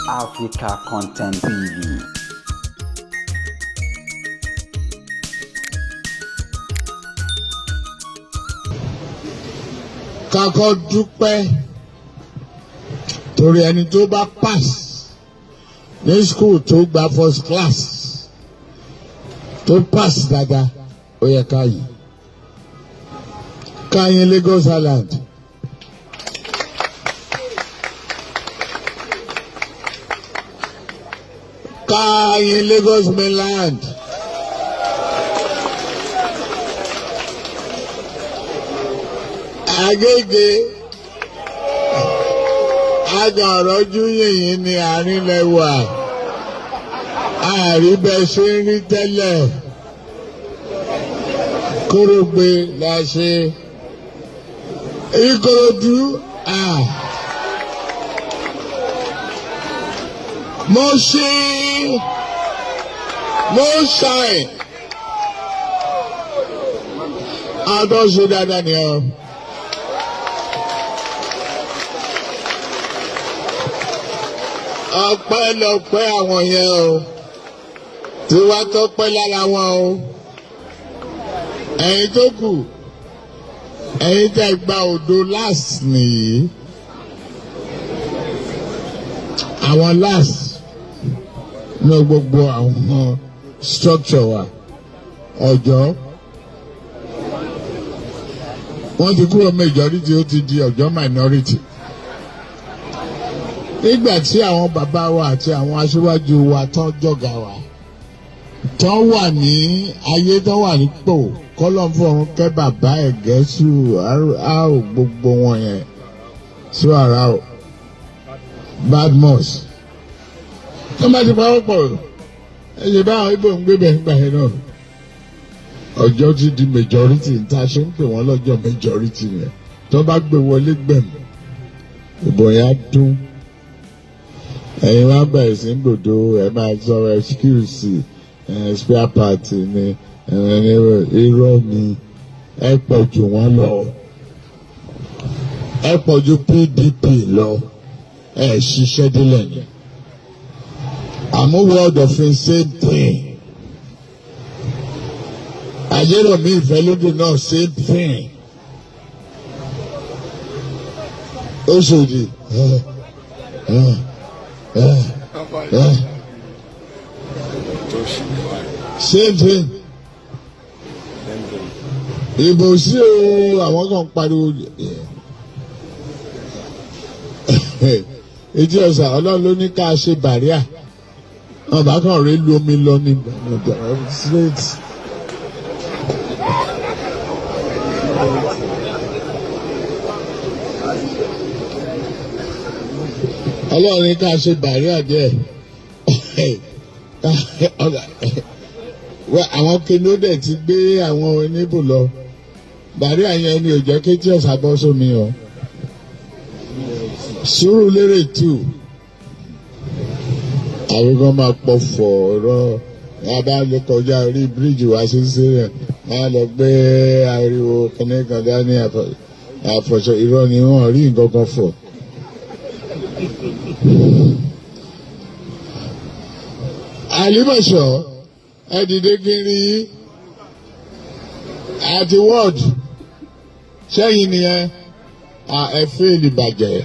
Africa Content TV. Kakọ́ dúpẹ́ torí ẹni tó bá pass ní school tó gba first class tó pass dáadáa ó yẹ ká yìn ká yìn Lagos Island. Ká yìn Lagos mainland. Agége agànrọ́jú yìnyín ní àárín lẹ́wà àríbẹ̀ ṣe ń rí tẹ́lẹ̀ kórógbé la ṣe Ìkòròdú à mo ṣe mo ṣàì àtọ́ṣe dáadáa ni ọ. Ọpẹ́lọpẹ́ àwọn yẹn o tí wá tọ́pẹ́ lára wọn o ẹ̀yin tó kù ẹ̀yin tẹ́ gba òdo last nìyí àwọn last ní gbogbo àwọn structure wa Ọ̀jọ́ wọ́n ti kúrò majority ó ti di Ọ̀jọ́ minority. Nígbà tí àwọn bàbá wa àti àwọn aṣíwájú wa tán jọ̀gá wa tán wà ní ayé tán wà nípò kọ́lọ́fọ̀ọ́run kẹ́ bàbá Ẹ̀gẹ́sù á ò gbogbo wọn yẹn sí ara ò Badmus tó bá ti pawọ́ pọ̀ ẹ ṣe báwọn Ìgbò ń gbé bẹ́ẹ̀ nígbà yẹn náà Ọ̀jọ́ ti di majority níta ṣe ń pè wọ́n lọ́jọ́ majority yẹn tó bá gbé wọlé gbẹ̀mú ìbò yẹn á dún. Ẹ̀yin wá bẹ̀rẹ̀ sí ń gbòdo ẹ̀ máa sọ excuse ẹ̀ spare part ni irọ́ ni ẹ pọ̀ jù wọ́n lọ ẹ pọ̀ ju PDP lọ ẹ ṣiṣẹ́ délẹ̀ ni àmúwò ọ̀dọ̀fin same thing Àjẹrọ̀mí Ìfẹ́lódùn náà same thing Òṣòdì. Same thing. Ìbò sí o àwọn kan pariwo etí ọ̀sà Ọlọ́run ló ní ká ṣe bàríà wọn bá kàn rí lu omi lọ ní straight. Ọlọ́run ní ká ṣe bàríà díẹ̀ àwọn kinódẹ̀ ti gbé àwọn oníbò lọ bàríà yẹn ni ò jẹ́ kí tí ọ̀sà bọ́ sómi o Sùúrùlérè tù àwọn kan máa pọ̀ fọ̀ ọ̀rọ̀ wọn bá lè kọjá orí bíríìjì wá sí sílẹ̀ wọn á lọ gbé ariwo kìnìún kan dání àfọ̀ṣọ irọ́ ni wọ́n rí nǹkan kan fọ̀. Àlìmọ̀ṣọ́ ẹ dìde kí n rí yín àti wọ́ọ̀dù sẹ́yìn nìyẹn ẹ fẹ́ẹ̀lì bàjẹ́.